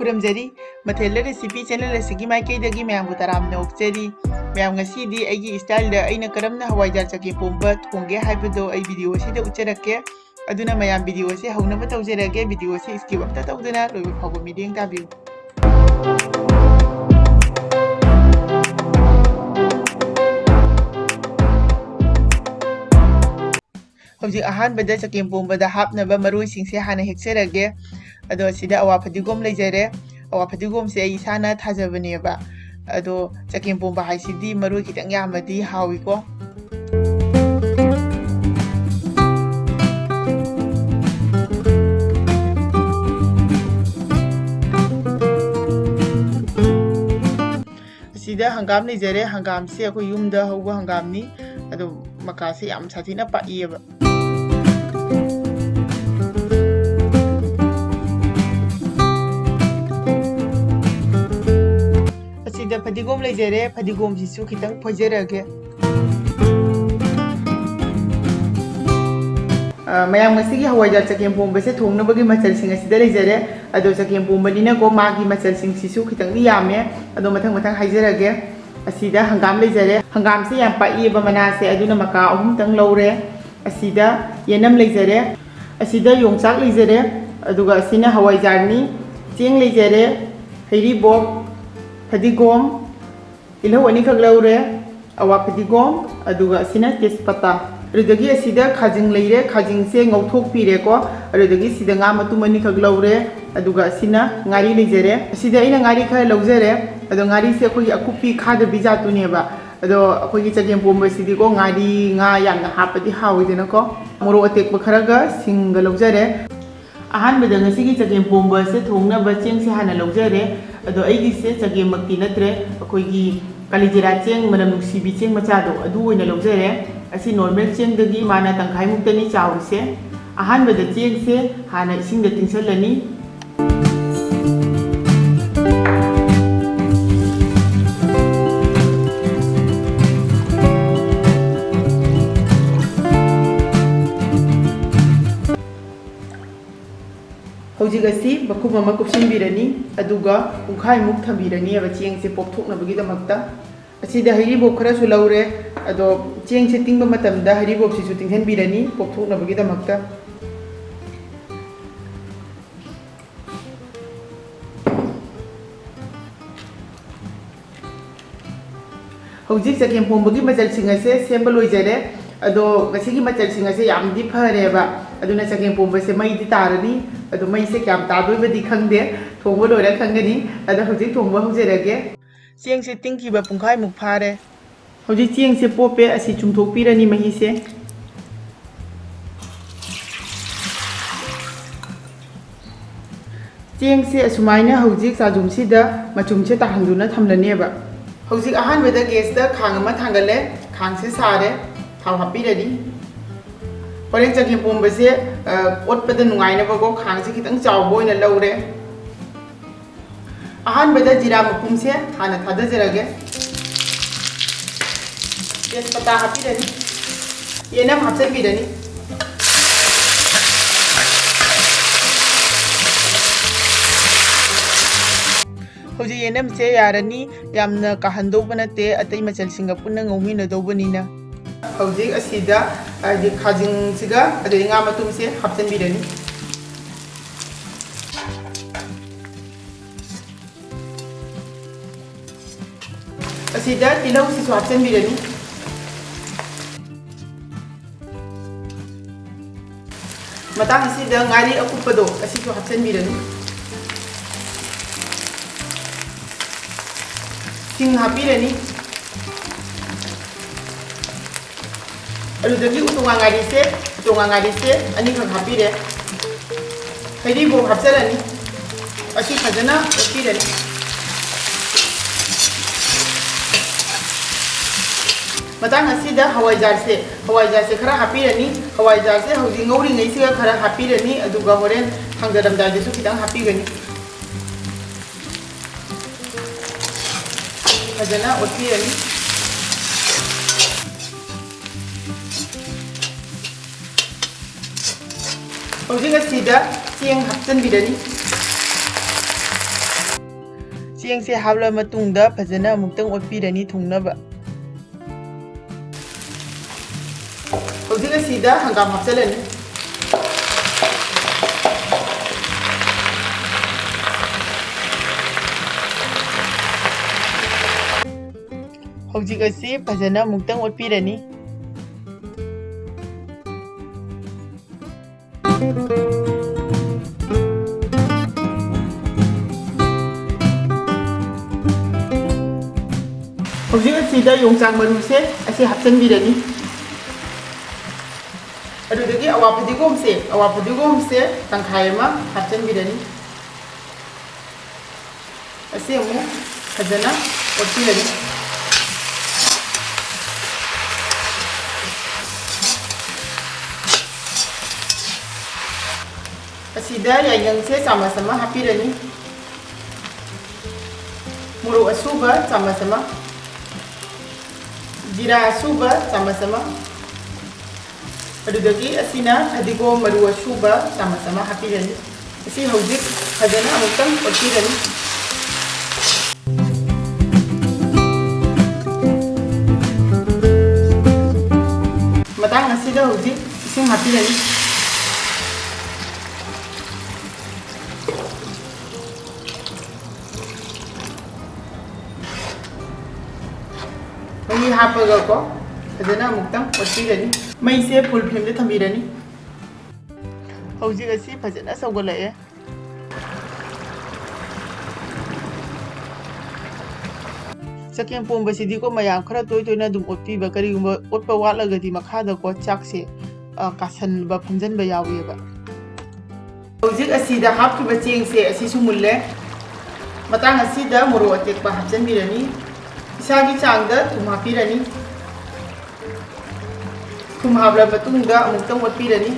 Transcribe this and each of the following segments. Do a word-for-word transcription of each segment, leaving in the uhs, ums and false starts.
ꯈꯨꯔꯨꯝꯖꯔꯤ꯫ ꯃꯊꯦꯜꯗ recipe channel ꯑꯁꯤꯒꯤ ꯃꯥꯏꯀꯩꯗꯒꯤ ꯃꯌꯥꯝꯕꯨ ꯇꯔꯥꯝꯅ ꯑꯣꯛꯆꯔꯤ꯫ ꯃꯌꯥꯝ, ꯉꯁꯤꯗꯤ ꯑꯩꯒꯤ ꯏꯁꯇꯥꯏꯜꯗ ꯑꯩꯅ ꯀꯔꯝꯅ ꯍꯋꯥꯏꯖꯥꯔ ꯆꯒꯦꯝꯄꯣꯝꯕ ꯊꯣꯡꯒꯦ ꯍꯥꯏꯕꯗꯣ ꯑꯩ ꯚꯤꯗꯤꯑꯣ ꯑꯁꯤꯗ ꯎꯠꯆꯔꯛꯀꯦ꯫ ꯑꯗꯨꯅ ꯃꯌꯥꯝ, ꯚꯤꯗꯤꯑꯣ ꯑꯁꯤ ꯍꯧꯅꯕ ꯇꯧꯖꯔꯒꯦ꯫ ꯚꯤꯗꯤꯑꯣ ꯑꯁꯤ ꯁ꯭ꯀꯤꯞ ꯑꯝꯇ ꯇꯧꯗꯅ ꯂꯣꯏꯕ ꯐꯥꯎꯕ ꯃꯤꯠꯌꯦꯡ ꯇꯥꯕꯤꯌꯨ꯫ ꯍꯧꯖꯤꯛ ꯑꯍꯥꯟꯕꯗ ꯆꯒꯦꯝ ꯄꯣꯝꯕꯗ ꯍꯥꯞꯅꯕ ꯃꯔꯣꯏꯁꯤꯡꯁꯦ ꯍꯥꯟꯅ ꯍꯦꯛꯆꯔꯒꯦ꯫ ꯑꯗꯣ ꯁꯤꯗ ꯑꯋꯥ ꯐꯗꯤꯒꯣꯝ ꯂꯩꯖꯔꯦ꯫ ꯑꯋꯥ ꯐꯗꯤꯒꯣꯝꯁꯦ ꯑꯩ ꯏꯁꯥꯅ ꯊꯥꯖꯕꯅꯦꯕ꯫ ꯑꯗꯣ ꯆꯒꯦꯝ ꯄꯣꯝꯕ ꯍꯥꯏꯁꯤꯗꯤ ꯃꯔꯣꯏ ꯈꯤꯇꯪ ꯌꯥꯝꯃꯗꯤ ꯍꯥꯎꯏꯀꯣ꯫ ꯑꯁꯤꯗ ꯍꯪꯒꯥꯝ ꯂꯩꯖꯔꯦ꯫ ꯍꯪꯒꯥꯝꯁꯦ ꯑꯩꯈꯣꯏ ꯌꯨꯝꯗ ꯍꯧꯕ ꯍꯪꯒꯥꯝꯅꯤ꯫ ꯑꯗꯣ ꯃꯀꯥꯁꯦ ꯌꯥꯝ ꯁꯥꯊꯤꯅ ꯄꯥꯛꯏꯌꯦꯕ꯫ ꯑꯁꯤꯗ ꯐꯗꯤꯒꯣꯝ ꯂꯩꯖꯔꯦ꯫ ꯐꯗꯤꯒꯣꯝꯁꯤꯁꯨ ꯈꯤꯇꯪ ꯐꯣꯏꯖꯔꯒꯦ꯫ ꯑ, ꯃꯌꯥꯝ, ꯉꯁꯤꯒꯤ ꯍꯋꯥꯏꯖꯥꯔ ꯆꯒꯦꯝ ꯄꯣꯝꯕꯁꯦ ꯊꯣꯡꯅꯕꯒꯤ ꯃꯆꯜꯁꯤꯡ ꯑꯁꯤꯗ ꯂꯩꯖꯔꯦ꯫ ꯑꯗꯣ ꯆꯒꯦꯝ ꯄꯣꯝꯕꯅꯤꯅꯀꯣ, ꯃꯥꯒꯤ ꯃꯆꯜꯁꯤꯡꯁꯤꯁꯨ ꯈꯤꯇꯪꯗꯤ ꯌꯥꯝꯃꯦ꯫ ꯑꯗꯣ ꯃꯊꯪ ꯃꯊꯪ ꯍꯥꯏꯖꯔꯒꯦ꯫ ꯑꯁꯤꯗ ꯍꯪꯒꯥꯝ ꯂꯩꯖꯔꯦ꯫ ꯍꯪꯒꯥꯝꯁꯦ ꯌꯥꯝ ꯄꯥꯛꯏꯕ ꯃꯅꯥꯁꯦ, ꯑꯗꯨꯅ ꯃꯀꯥ ꯑꯍꯨꯝꯇꯪ ꯂꯧꯔꯦ꯫ ꯑꯁꯤꯗ ꯌꯦꯅꯝ ꯂꯩꯖꯔꯦ꯫ ꯑꯁꯤꯗ ꯌꯣꯡꯆꯥꯛ ꯂꯩꯖꯔꯦ꯫ ꯑꯗꯨꯒ ꯑꯁꯤꯅ ꯍꯋꯥꯏꯖꯥꯔꯅꯤ꯫ ꯆꯦꯡ ꯂꯩꯖꯔꯦ꯫ ꯍꯩꯔꯤꯕꯣꯞ, ꯐꯗꯤꯒꯣꯝ, ꯇꯤꯜꯍꯧ ꯑꯅꯤꯈꯛ ꯂꯧꯔꯦ, ꯑꯋꯥ ꯐꯗꯤꯒꯣꯝ, ꯑꯗꯨꯒ ꯑꯁꯤꯅ ꯇꯦꯖꯄꯇꯥ꯫ ꯑꯗꯨꯗꯒꯤ ꯑꯁꯤꯗ ꯈꯥꯖꯤꯡ ꯂꯩꯔꯦ, ꯈꯥꯖꯤꯡꯁꯦ ꯉꯧꯊꯣꯛꯄꯤꯔꯦꯀꯣ꯫ ꯑꯗꯨꯗꯒꯤ ꯁꯤꯗ ꯉꯥ ꯃꯇꯨꯝ ꯑꯅꯤꯈꯛ ꯂꯧꯔꯦ, ꯑꯗꯨꯒ ꯑꯁꯤꯅ ꯉꯥꯔꯤ ꯂꯩꯖꯔꯦ꯫ ꯑꯁꯤꯗ ꯑꯩꯅ ꯉꯥꯔꯤ ꯈꯔ ꯂꯧꯖꯔꯦ, ꯑꯗꯣ ꯉꯥꯔꯤꯁꯦ ꯑꯩꯈꯣꯏꯒꯤ ꯑꯀꯨꯞꯄꯤ ꯈꯥꯗꯕꯤ ꯖꯥꯠꯇꯨꯅꯦꯕ꯫ ꯑꯗꯣ ꯑꯩꯈꯣꯏꯒꯤ ꯆꯒꯦꯝ ꯄꯣꯝꯕꯁꯤꯗꯤꯀꯣ, ꯉꯥꯔꯤ, ꯉꯥ ꯌꯥꯝꯅ ꯍꯥꯞꯄꯗꯤ ꯍꯥꯎꯋꯤꯗꯅꯀꯣ꯫ ꯃꯣꯔꯣꯛ ꯑꯇꯦꯛꯄ ꯈꯔꯒ ꯁꯤꯡꯒ ꯂꯧꯖꯔꯦ꯫ ꯑꯍꯥꯟꯕꯗ ꯉꯁꯤꯒꯤ ꯆꯒꯦꯝ ꯄꯣꯝꯕ ꯑꯁꯦ ꯊꯣꯡꯅꯕ ꯆꯦꯡꯁꯦ ꯍꯥꯟꯅ ꯂꯧꯖꯔꯦ꯫ ꯑꯗꯣ ꯑꯩꯒꯤꯁꯦ ꯆꯒꯦꯝꯃꯛꯇꯤ ꯅꯠꯇ꯭ꯔꯦ, ꯑꯩꯈꯣꯏꯒꯤ ꯀꯥꯂꯤꯖꯤꯔꯥ ꯆꯦꯡ, ꯃꯅꯝ ꯅꯨꯡꯁꯤꯕꯤ ꯆꯦꯡ ꯃꯆꯥꯗꯣ, ꯑꯗꯨ ꯑꯣꯏꯅ ꯂꯧꯖꯔꯦ꯫ ꯑꯁꯤ ꯅꯣꯔꯃꯦꯜ ꯆꯦꯡꯗꯒꯤ ꯃꯥꯅ ꯇꯪꯈꯥꯏꯃꯨꯛꯇꯅꯤ ꯆꯥꯎꯔꯤꯁꯦ꯫ ꯑꯍꯥꯟꯕꯗ ꯆꯦꯡꯁꯦ ꯍꯥꯟꯅ ꯏꯁꯤꯡꯗ ꯇꯤꯡꯁꯜꯂꯅꯤ꯫ ꯍꯧꯖꯤꯛ ꯑꯁꯤ ꯃꯈꯨꯝ ꯑꯃ ꯀꯨꯞꯁꯤꯟꯕꯤꯔꯅꯤ, ꯑꯗꯨꯒ ꯄꯨꯡꯈꯥꯏꯃꯨꯛ ꯊꯝꯕꯤꯔꯅꯤꯕ ꯆꯦꯡꯁꯦ ꯄꯣꯞꯊꯣꯛꯅꯕꯒꯤꯗꯃꯛꯇ꯫ ꯑꯁꯤꯗ ꯍꯩꯔꯤꯕꯣꯞ ꯈꯔꯁꯨ ꯂꯧꯔꯦ, ꯑꯗꯣ ꯆꯦꯡꯁꯦ ꯇꯤꯡꯕ ꯃꯇꯝꯗ ꯍꯩꯔꯤꯕꯣꯞꯁꯤꯁꯨ ꯇꯤꯡꯍꯟꯕꯤꯔꯅꯤ ꯄꯣꯞꯊꯣꯛꯅꯕꯒꯤꯗꯃꯛꯇ꯫ ꯍꯧꯖꯤꯛ ꯆꯒꯦꯝ ꯄꯣꯝꯕꯒꯤ ꯃꯆꯜꯁꯤꯡ ꯑꯁꯦ ꯁꯦꯝꯕ ꯂꯣꯏꯖꯔꯦ꯫ ꯑꯗꯣ ꯉꯁꯤꯒꯤ ꯃꯆꯜꯁꯤꯡ ꯑꯁꯦ ꯌꯥꯝꯗꯤ ꯐꯔꯦꯕ, ꯑꯗꯨꯅ ꯆꯒꯦꯝ ꯄꯣꯝꯕꯁꯦ ꯃꯩꯗꯤ ꯇꯥꯔꯅꯤ꯫ ꯑꯗꯣ ꯃꯩꯁꯦ ꯀꯌꯥꯝ ꯇꯥꯗꯣꯏꯕꯗꯤ ꯈꯪꯗꯦ, ꯊꯣꯡꯕ ꯂꯣꯏꯔ ꯈꯪꯒꯅꯤ꯫ ꯑꯗꯣ ꯍꯧꯖꯤꯛ ꯊꯣꯡꯕ ꯍꯧꯖꯔꯒꯦ꯫ ꯆꯦꯡꯁꯦ ꯇꯤꯡꯈꯤꯕ ꯄꯨꯡꯈꯥꯏꯃꯨꯛ ꯐꯥꯔꯦ꯫ ꯍꯧꯖꯤꯛ ꯆꯦꯡꯁꯦ ꯄꯣꯞꯄꯦ, ꯑꯁꯤ ꯆꯨꯝꯊꯣꯛꯄꯤꯔꯅꯤ ꯃꯍꯤꯁꯦ꯫ ꯆꯦꯡꯁꯦ ꯑꯁꯨꯃꯥꯏꯅ ꯍꯧꯖꯤꯛ ꯆꯥꯖꯨꯝꯁꯤꯗ ꯃꯆꯨꯝꯁꯦ ꯇꯥꯍꯟꯗꯨꯅ ꯊꯝꯂꯅꯦꯕ꯫ ꯍꯧꯖꯤꯛ ꯑꯍꯥꯟꯕꯗ ꯒꯦꯁꯇ ꯈꯥꯡ ꯑꯃ ꯊꯥꯡꯒꯠꯂꯦ, ꯈꯥꯡꯁꯦ ꯁꯥꯔꯦ, ꯊꯥꯎ ꯍꯥꯞꯄꯤꯔꯅꯤ꯫ ꯍꯣꯔꯦꯟ ꯆꯒꯦꯝ ꯄꯣꯝꯕꯁꯦ, ꯑ, ꯑꯣꯠꯄꯗ ꯅꯨꯡꯉꯥꯏꯅꯕꯀꯣ ꯈꯥꯡꯁꯦ ꯈꯤꯇꯪ ꯆꯥꯎꯕ ꯑꯣꯏꯅ ꯂꯧꯔꯦ꯫ ꯑꯍꯥꯟꯕꯗ ꯖꯤꯔꯥ ꯃꯄꯨꯝꯁꯦ ꯍꯥꯟꯅ ꯊꯥꯗꯖꯔꯒꯦ꯫ ꯇꯦꯖꯄꯇꯥ ꯍꯥꯞꯄꯤꯔꯅꯤ꯫ ꯌꯦꯅꯝ ꯍꯥꯞꯆꯤꯟꯕꯤꯔꯅꯤ꯫ ꯍꯧꯖꯤꯛ ꯌꯦꯅꯝꯁꯦ ꯌꯥꯔꯅꯤ, ꯌꯥꯝꯅ ꯀꯥꯍꯟꯗꯧꯕ ꯅꯠꯇꯦ, ꯑꯇꯩ ꯃꯆꯜꯁꯤꯡꯒ ꯄꯨꯟꯅ ꯉꯧꯃꯤꯟꯅꯗꯧꯕꯅꯤꯅ꯫ ꯍꯧꯖꯤꯛ ꯑꯁꯤꯗ, ꯍꯥꯏꯗꯤ, ꯈꯥꯖꯤꯡꯁꯤꯒ ꯑꯗꯩ ꯉꯥ ꯃꯇꯨꯝꯁꯦ ꯍꯥꯞꯆꯤꯟꯕꯤꯔꯅꯤ꯫ ꯑꯁꯤꯗ ꯇꯤꯜꯍꯧꯁꯤꯁꯨ ꯍꯥꯞꯆꯤꯟꯕꯤꯔꯅꯤ꯫ ꯃꯇꯥꯡ ꯑꯁꯤꯗ ꯉꯥꯔꯤ ꯑꯀꯨꯞꯄꯗꯣ ꯑꯁꯤꯁꯨ ꯍꯥꯞꯆꯤꯟꯕꯤꯔꯅꯤ꯫ ꯁꯤꯡ ꯍꯥꯞꯄꯤꯔꯅꯤ꯫ ꯑꯗꯨꯗꯒꯤ ꯎꯇꯣꯡ ꯉꯥꯔꯤꯁꯦ, ꯎꯇꯣꯡ ꯉꯥꯔꯤꯁꯦ ꯑꯅꯤꯈꯛ ꯍꯥꯞꯄꯤꯔꯦ꯫ ꯍꯩꯔꯤꯕꯣꯞ ꯍꯥꯞꯆꯔꯅꯤ꯫ ꯑꯁꯤ ꯐꯖꯅ ꯑꯣꯠꯄꯤꯔꯅꯤ꯫ ꯃꯇꯥꯡ ꯑꯁꯤꯗ ꯍꯋꯥꯏꯖꯥꯔꯁꯦ, ꯍꯋꯥꯏꯖꯥꯔꯁꯦ ꯈꯔ ꯍꯥꯞꯄꯤꯔꯅꯤ꯫ ꯍꯋꯥꯏꯖꯥꯔꯁꯦ ꯍꯧꯖꯤꯛ ꯉꯧꯔꯤꯉꯩꯁꯤꯒ ꯈꯔ ꯍꯥꯞꯄꯤꯔꯅꯤ, ꯑꯗꯨꯒ ꯍꯣꯔꯦꯟ ꯊꯥꯡꯗꯔꯝꯗꯥꯏꯗꯁꯨ ꯈꯤꯇꯪ ꯍꯥꯞꯄꯤꯒꯅꯤ꯫ ꯐꯖꯅ ꯑꯣꯠꯄꯤꯔꯅꯤ꯫ ꯍꯧꯖꯤꯛ ꯑꯁꯤꯗ ꯆꯦꯡ ꯍꯥꯞꯆꯤꯟꯕꯤꯔꯅꯤ꯫ ꯆꯦꯡꯁꯦ ꯍꯥꯞꯂ ꯃꯇꯨꯡꯗ ꯐꯖꯅ ꯑꯃꯨꯛꯇꯪ ꯑꯣꯠꯄꯤꯔꯅꯤ ꯊꯨꯡꯅꯕ꯫ ꯍꯧꯖꯤꯛ ꯑꯁꯤꯗ ꯍꯪꯒꯥꯝ ꯍꯥꯞꯆꯤꯜꯂꯅꯤ꯫ ꯍꯧꯖꯤꯛ ꯑꯁꯤ ꯐꯖꯅ ꯑꯃꯨꯛꯇꯪ ꯑꯣꯠꯄꯤꯔꯅꯤ꯫ ꯍꯧꯖꯤꯛ ꯑꯁꯤꯗ ꯌꯣꯡꯆꯥꯛ ꯃꯔꯨꯁꯦ ꯑꯁꯤ ꯍꯥꯞꯆꯤꯟꯕꯤꯔꯅꯤ꯫ ꯑꯗꯨꯗꯒꯤ ꯑꯋꯥ ꯐꯗꯤꯒꯣꯝꯁꯦ, ꯑꯋꯥ ꯐꯗꯤꯒꯣꯝꯁꯦ ꯇꯪꯈꯥꯏ ꯑꯃ ꯍꯥꯞꯆꯤꯟꯕꯤꯔꯅꯤ꯫ ꯑꯁꯤ ꯑꯃꯨꯛ ꯐꯖꯅ ꯑꯣꯠꯄꯤꯔꯅꯤ꯫ ꯑꯁꯤꯗ ꯌꯥꯏꯉꯪꯁꯦ ꯆꯥꯃꯁ ꯑꯃ ꯍꯥꯞꯄꯤꯔꯅꯤ꯫ ꯃꯣꯔꯣꯛ ꯑꯁꯨꯕ ꯆꯥꯃꯁ ꯑꯃ, ꯖꯤꯔꯥ ꯑꯁꯨꯕ ꯆꯥꯃꯁ ꯑꯃ, ꯑꯗꯨꯗꯒꯤ ꯑꯁꯤꯅ ꯐꯗꯤꯒꯣꯝ ꯃꯔꯨ ꯑꯁꯨꯕ ꯆꯥꯃꯁ ꯑꯃ ꯍꯥꯞꯄꯤꯔꯅꯤ꯫ ꯑꯁꯤ ꯍꯧꯖꯤꯛ ꯐꯖꯅ ꯑꯃꯨꯛꯇꯪ ꯑꯣꯠꯄꯤꯔꯅꯤ꯫ ꯃꯇꯥꯡ ꯑꯁꯤꯗ ꯍꯧꯖꯤꯛ ꯏꯁꯤꯡ ꯍꯥꯞꯄꯤꯔꯅꯤ꯫ ꯃꯍꯤ ꯍꯥꯞꯄꯒꯀꯣ ꯐꯖꯅ ꯑꯃꯨꯛꯇꯪ ꯑꯣꯠꯄꯤꯔꯅꯤ꯫ ꯃꯩꯁꯦ full flameꯗ ꯊꯝꯕꯤꯔꯅꯤ꯫ ꯍꯧꯖꯤꯛ ꯑꯁꯤ ꯐꯖꯅ ꯁꯧꯒꯠꯂꯛꯑꯦ꯫ ꯆꯒꯦꯝ ꯄꯣꯝꯕꯁꯤꯗꯤꯀꯣ ꯃꯌꯥꯝ ꯈꯔ ꯇꯣꯏ ꯇꯣꯏꯅ ꯑꯗꯨꯝ ꯑꯣꯠꯄꯤꯕ, ꯀꯔꯤꯒꯨꯝꯕ ꯑꯣꯠꯄ ꯋꯥꯠꯂꯒꯗꯤ ꯃꯈꯥꯗꯀꯣ ꯆꯥꯛꯁꯦ, ꯑ, ꯀꯥꯁꯟꯕ, ꯐꯝꯖꯟꯕ ꯌꯥꯎꯏꯑꯕ꯫ ꯍꯧꯖꯤꯛ ꯑꯁꯤꯗ ꯍꯥꯞꯈꯤꯕ ꯆꯦꯡꯁꯦ ꯑꯁꯤꯁꯨ ꯃꯨꯜꯂꯦ꯫ ꯃꯇꯥꯡ ꯑꯁꯤꯗ ꯃꯣꯔꯣꯛ ꯑꯇꯦꯛꯄ ꯍꯥꯞꯆꯤꯟꯕꯤꯔꯅꯤ꯫ ꯏꯁꯥꯒꯤ ꯆꯥꯡꯗ ꯊꯨꯝ ꯍꯥꯞꯄꯤꯔꯅꯤ꯫ ꯊꯨꯝ ꯍꯥꯞꯂꯕ ꯃꯇꯨꯡꯗ ꯑꯃꯨꯛꯇꯪ ꯑꯣꯠꯄꯤꯔꯅꯤ꯫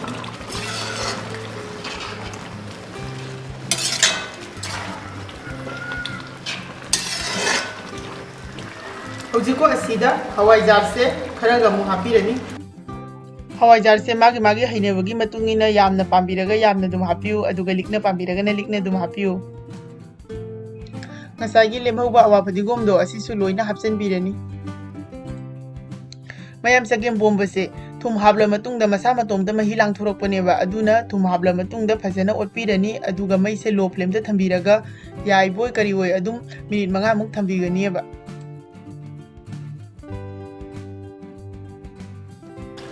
ꯍꯧꯖꯤꯛꯀꯣ ꯑꯁꯤꯗ ꯍꯋꯥꯏꯖꯥꯔꯁꯦ ꯈꯔꯒ ꯑꯃꯨꯛ ꯍꯥꯞꯄꯤꯔꯅꯤ꯫ ꯍꯋꯥꯏꯖꯥꯔꯁꯦ ꯃꯥꯒꯤ ꯃꯥꯒꯤ ꯍꯩꯅꯕꯒꯤ ꯃꯇꯨꯡ ꯏꯟꯅ ꯌꯥꯝꯅ ꯄꯥꯝꯕꯤꯔꯒ ꯌꯥꯝꯅ ꯑꯗꯨꯝ ꯍꯥꯞꯄꯤꯌꯨ, ꯑꯗꯨꯒ ꯂꯤꯛꯅ ꯄꯥꯝꯕꯤꯔꯒꯅ ꯂꯤꯛꯅ ꯑꯗꯨꯝ ꯍꯥꯞꯄꯤꯌꯨ꯫ ꯉꯁꯥꯏꯒꯤ ꯂꯦꯝꯍꯧꯕ ꯑꯋꯥ ꯐꯗꯤꯒꯣꯝꯗꯣ ꯑꯁꯤꯁꯨ ꯂꯣꯏꯅ ꯍꯥꯞꯆꯤꯟꯕꯤꯔꯅꯤ꯫ ꯃꯌꯥꯝ, ꯆꯒꯦꯝ ꯄꯣꯝꯕꯁꯦ ꯊꯨꯝ ꯍꯥꯞꯂ ꯃꯇꯨꯡꯗ ꯃꯁꯥ ꯃꯇꯣꯝꯇ ꯃꯍꯤ ꯂꯥꯡꯊꯣꯔꯛꯄꯅꯦꯕ, ꯑꯗꯨꯅ ꯊꯨꯝ ꯍꯥꯞꯂ ꯃꯇꯨꯡꯗ ꯐꯖꯅ ꯑꯣꯠꯄꯤꯔꯅꯤ, ꯑꯗꯨꯒ ꯃꯩꯁꯦ low flameꯗ ꯊꯝꯕꯤꯔꯒ ꯌꯥꯏꯕꯣꯏ ꯀꯔꯤ ꯑꯣꯏ ꯑꯗꯨꯝ ꯃꯤꯅꯤꯠ ꯃꯉꯥꯃꯨꯛ ꯊꯝꯕꯤꯒꯅꯤꯕ꯫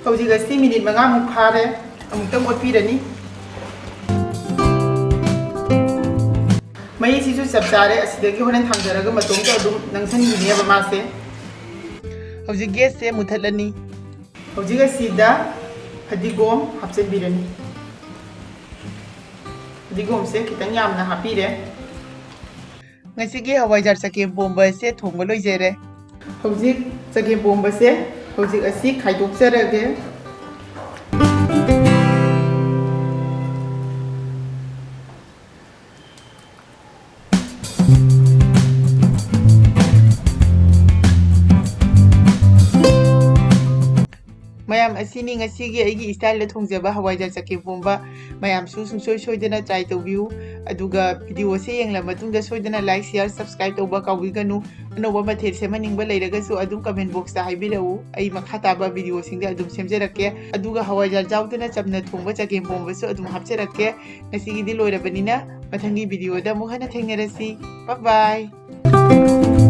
ꯍꯧꯖꯤꯛ ꯑꯁꯤ ꯃꯤꯅꯤꯠ ꯃꯉꯥꯃꯨꯛ ꯐꯥꯔꯦ, ꯑꯃꯨꯛꯇꯪ ꯑꯣꯠꯄꯤꯔꯅꯤ꯫ ꯃꯩꯁꯤꯁꯨ ꯆꯞ ꯆꯥꯔꯦ, ꯑꯁꯤꯗꯒꯤ ꯍꯣꯔꯦꯟ ꯊꯥꯡꯊꯔꯒ ꯃꯇꯣꯝꯇ ꯑꯗꯨꯝ ꯅꯪꯁꯟꯈꯤꯅꯦꯕ ꯃꯥꯁꯦ꯫ ꯍꯧꯖꯤꯛ gasꯁꯦ ꯃꯨꯊꯠꯂꯅꯤ꯫ ꯍꯧꯖꯤꯛ ꯑꯁꯤꯗ ꯐꯗꯤꯒꯣꯝ ꯍꯥꯞꯆꯤꯟꯕꯤꯔꯅꯤ꯫ ꯐꯗꯤꯒꯣꯝꯁꯦ ꯈꯤꯇꯪ ꯌꯥꯝꯅ ꯍꯥꯞꯄꯤꯔꯦ꯫ ꯉꯁꯤꯒꯤ ꯍꯋꯥꯏꯖꯥꯔ ꯆꯒꯦꯝ ꯄꯣꯝꯕ ꯑꯁꯦ ꯊꯣꯡꯕ ꯂꯣꯏꯖꯔꯦ꯫ ꯍꯧꯖꯤꯛ ꯆꯒꯦꯝ ꯄꯣꯝꯕꯁꯦ ꯍꯧꯖꯤꯛ ꯑꯁꯤ ꯈꯥꯏꯗꯣꯛꯆꯔꯒꯦ꯫ ꯃꯌꯥꯝ, ꯑꯁꯤꯅꯤ ꯉꯁꯤꯒꯤ ꯑꯩꯒꯤ styleꯗ ꯊꯣꯡꯖꯕ ꯍꯋꯥꯏꯖꯥꯔ ꯆꯒꯦꯝ ꯄꯣꯝꯕ꯫ ꯃꯌꯥꯝꯁꯨ ꯁꯨꯡꯁꯣꯏ ꯁꯣꯏꯗꯅ try ꯇꯧꯕꯤꯌꯨ꯫ ꯑꯗꯨꯒ videoꯁꯦ ꯌꯦꯡꯂ ꯃꯇꯨꯡꯗ ꯁꯣꯏꯗꯅ like, share, subscribe ꯇꯧꯕ ꯀꯥꯎꯕꯤꯒꯅꯨ꯫ ꯑꯅꯧꯕ ꯃꯊꯦꯜ ꯁꯦꯝꯍꯟꯅꯤꯡꯕ ꯂꯩꯔꯒꯁꯨ ꯑꯗꯨꯝ comment boxꯇ ꯍꯥꯏꯕꯤꯔꯛꯎ꯫ ꯑꯩ ꯃꯈꯥ ꯇꯥꯕ videoꯁꯤꯡꯗ ꯑꯗꯨꯝ ꯁꯦꯝꯖꯔꯛꯀꯦ꯫ ꯑꯗꯨꯒ ꯍꯋꯥꯏꯖꯥꯔ ꯌꯥꯎꯗꯅ ꯆꯝꯅ ꯊꯣꯡꯕ ꯆꯒꯦꯝ ꯄꯣꯝꯕꯁꯨ ꯑꯗꯨꯝ ꯍꯥꯞꯆꯔꯛꯀꯦ꯫ ꯉꯁꯤꯒꯤꯗꯤ ꯂꯣꯏꯔꯕꯅꯤꯅ ꯃꯊꯪꯒꯤ videoꯗ ꯑꯃꯨꯛ ꯍꯟꯅ ꯊꯦꯡꯅꯔꯁꯤ꯫ Bye bye꯫